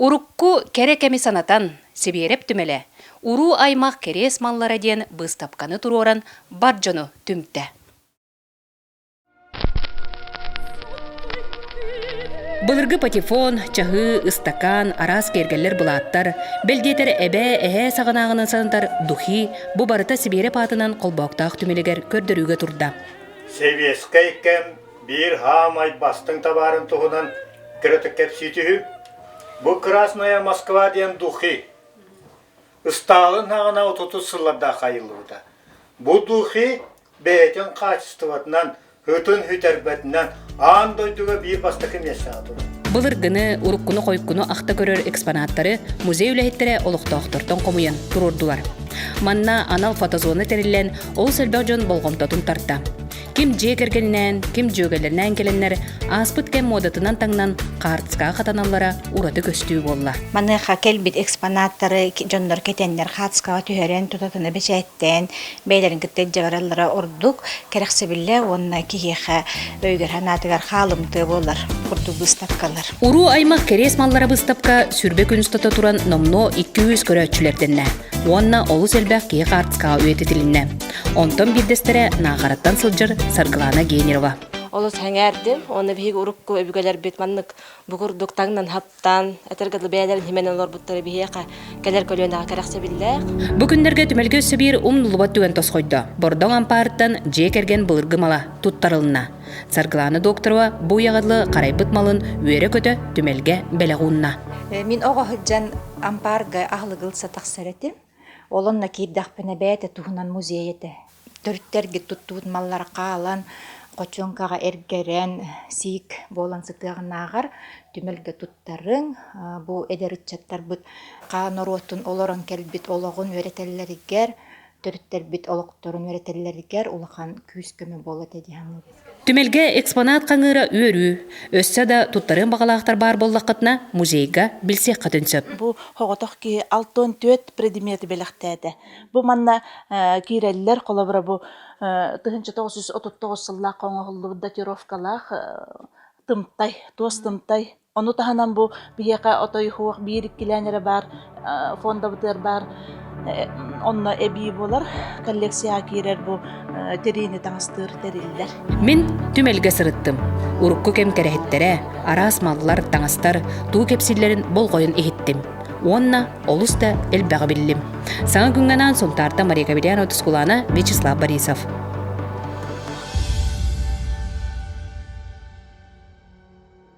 Урукку кэрэ кэми санатан, Сибиэрэп түмэлэ Уруу аймах кэриэс маллара диэн быыстапканы туруоран бар дьону түмтэ. Былыргы патефон, чаһыы, ыстакаан, араас киэргэллэр былааттар, бэл диэтэр эбээ, эһээ саҕанааҕынан санатар духи бу барыта Сибиэрэп аатынан холбооктоох түмэлигэр көрдөрүүгэ турда. Сэбиэскэй кэм биир хаамай бастыҥ табаарын туһунан кыратык кэпсии түһүү. Бу Красная Москва диэн духи Ыстаалын саҕана отутус сыллардаах айыллыбыта. Бу духи бэйэтин хаачыстыбатынан, ытын сүтэрбэтинэн аан дойдуга биир бастакы миэстэҕэ турар. Былыргыны, уруккуну-хойуккуну ахта көрөр экспонаттары музей үлэһиттэрэ олохтоохтортон хомуйан туруордулар. Манна анал фотозона тэриллэн, олус элбэх дьон болҕомтотун тарта. Ким дьиэ кэргэнинээн, ким дьүөгэлэринээн кэлэннэр, ааспыт кэм муодатынан таҥнан хаартыскаҕа хатаналлара ураты көстүү буолла. Маныаха кэлбит экспонаттары дьоннор кэтэннэр хаартыскаҕа түһэрэн, тутатына бэчээттээн, бэйэлэрин кытта илдьэ бараллара ордук кэрэхсэбиллээх уонна киһиэхэ өйүгэр-санаатыгар хаалымтыа буолар курдук быыстапкалар. Уруу аймах кэриэс маллара быыстапка сүрбэ күн устата туран номнуо 200 көрөөччүлэрдэннэ уонна олус элбэх киһи хаартыскаҕа үйэтитилиннэ. Онтон биирдэстэрэ Наахараттан сылдьар Саргылана Генерова. Олус сэҥээрдим уонна биһиги урукку өбүгэлэрбит маннык бу курдук таҥнан хаптаан, этэргэ дылы бэйэлэрин химэн олорбуттара биһиэхэ кэлэр көлүөнэҕэ кэрэхсэбиллээх. Бу күннэргэ түмэлгэ өссө биир умнуллубат түгэн тосхойдо. Бордоҥ ампаарыттан дьиэ кэргэн былыргы мала туттарылынна. Саргылана Докторова бу үйэҕэ дылы харайбыт малын үөрэ-көтө түмэлгэ бэлэх уунна. Мин оҕо сылдьан ампаарга аһылыгы ылса тахсар этим. Ол онно киирдэхпинэ бэйэтэ туһунан музей этэ. Төрүттэргит туттубут маллара хаалан, хочуоҥкаҕа эргэрэн, сиик буолан сытыаҕынааҕар түмэлгэ туттарыҥ, бу эдэр ыччаттарбыт хаа норуотун олорон кэлбит олоҕун үөрэтэллэригэр, төрүттэрбит олохторун үөрэтэллэригэр улахан күүс-көмө буолуо этэ дии саныыбын. Түмэлгэ экспонат хаҥыыра үөрүү. Өссө да туттарыан баҕалаахтар баар буоллаххытына, музейга билсиэххитин сөп. Бу соҕотох киһи 64 предмети бэлэхтээтэ. Бу манна киирэллэр, холобура бу 1939 сыллаахха оҥоһуллубут датировкалаах тымтай, туос тымтай Ону таһынан бу биһиэхэ отой суох биир иккилээн эрэ баар фондабытыгар баар онно эбии буолар коллекцияҕа киирэр бу тириини таҥастыыр тэриллэр. Мин түмэлгэ сырыттым. Урукку кэм кэрэһиттэрэ, араас маллар, таҥастар туу кэпсииллэрин болҕойон иһиттим. Уонна олус да элбэҕи биллим. Саҥа күҥҥэ анаан Сунтаартан Мария Кабельянова Тускулаана Вячеслав Борисов.